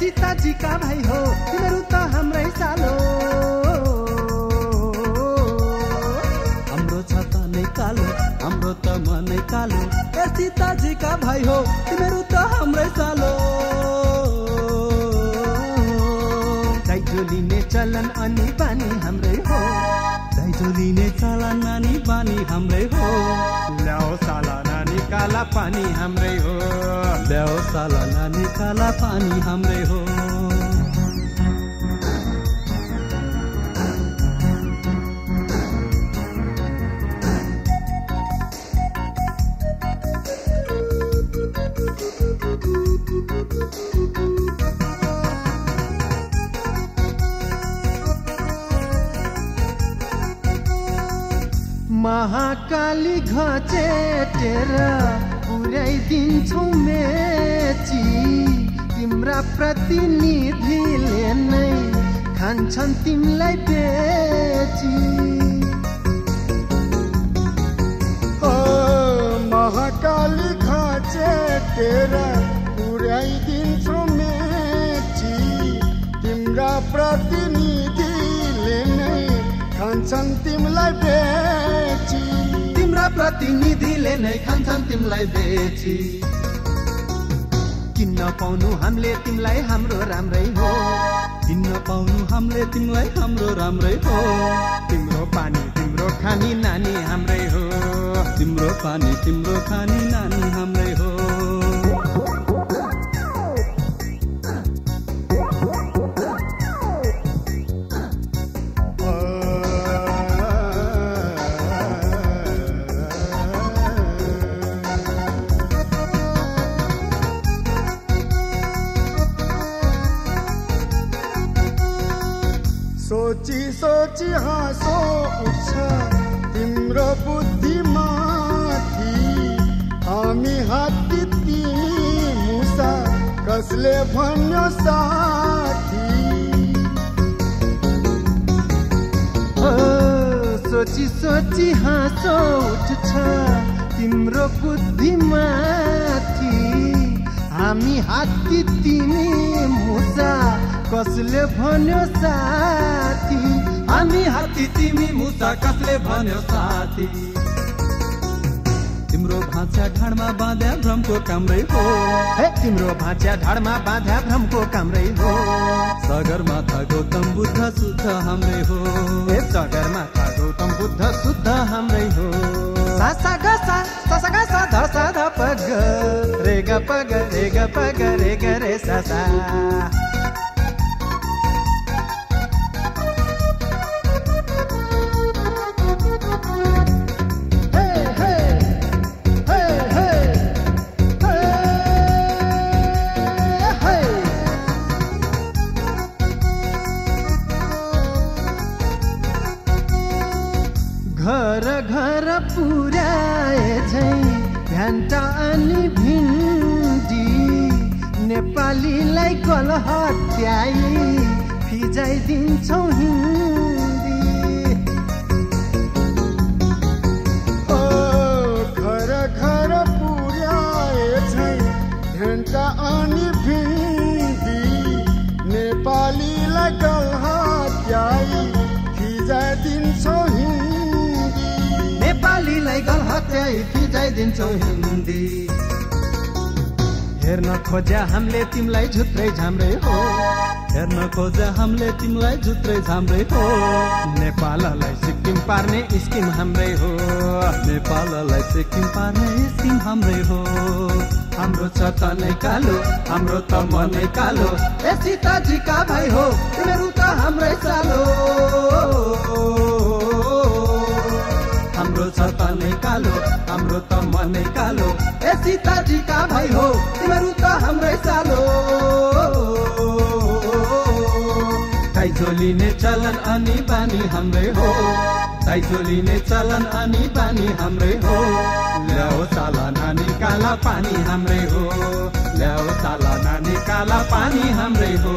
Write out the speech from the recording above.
सीताजीका भाइ हो तिमीहरू त हाम्रै सालो हाम्रो छाता नै कालो हाम्रो त मनै कालो ए सीताजीका भाइ हो तिमीहरू त हाम्रै सालो दाइजोलिने चलन अनि बानी हाम्रै हो दाइजोलिने चलन अनि बानी हाम्रै हो ल्याओ साला नानी काला पानी हाम्रै हो ल्याओ साला नानी काला पानी हाम्रै हो महाकाली घचेटेर पुर्याइदिन्छौ मेची तिम्रा प्रतिनिधिले नै खान्छन् तिमीलाई बेची ओ महाकाली घचेटेर पुर्याइदिन्छौ मेची तिम्रा प्रतिनिधिले नै खान्छन् तिमीलाई बेची तिम्रा प्रतिनिधिले नै खान्छन् तिमीलाई बेची किन्न पाउनु हामीले तिमीलाई हाम्रो राम्रै हो किन्न पाउनु हामीले तिमीलाई हाम्रो राम्रै हो तिम्रो पानी तिम्रो खानी नानी हाम्रै हो तिम्रो पानी तिम्रो खानी नानी हाम्रै हो सोची सोची हाँसो उठ्छ तिम्रो बुद्धिमाथि हामी हात्ती तिमी मुसा कसले भन्यो साथी सोची सोची हाँसो उठ्छ तिम्रो बुद्धिमाथि हामी हात्ती तिमी मुसा कसले भन्यो साथी हामी हात्ती तिमी मुसा कसले भन्यो साथी तिम्रो भाँच्या ढाडमा बाँध्या भ्रमको काम्रै हो हे तिम्रो भाँच्या ढाडमा बाँध्या भ्रमको काम्रै हो सगरमाथा गौतम बुद्ध शुद्ध हाम्रै हो हे सगरमाथा गौतम बुद्ध शुद्ध हाम्रै हो सासा गसा ससा गसा धसा धप ग रे ग प ग रे ग प ग रे ग रे सासा घर घर पुर्याए झै भ्यान्टा अनि भिन्डी नेपालीलाई गलहत्याई फिजाइदिन्छौ हिन्दी ओ घर घर पुर्याए झै भ्यान्टा अनि भिन्डी नेपालीलाई गलहत्याई फिजाइदिन्छौ नेपालीलाई गलहत्याई फिजाइदिन्छौ हिन्दी हेर्न खोज्या हामीले तिमीलाई झुत्रै झाम्रै हो हेर्न खोज्या हामीले तिमीलाई झुत्रै झाम्रै हो नेपाललाई सिक्किम पार्ने स्किम हाम्रै हो नेपाललाई सिक्किम पार्ने स्किम हाम्रै हो हाम्रो छ तनै कालो हाम्रो त मनै कालो ए सीताजीका भाइ हो तिमीहरू त हाम्रै सालो हाम्रो छ तनै कालो हाम्रो त मनै कालो ए सीताजीका भाइ हो तिमीहरू त हाम्रै सालो दाइजोलिने चलन अनि बानी हाम्रै हो दाइजोलिने चलन अनि बानी हाम्रै हो ल्याओ साला नानी काला पानी हाम्रै हो ल्याओ साला नानी काला पानी हाम्रै हो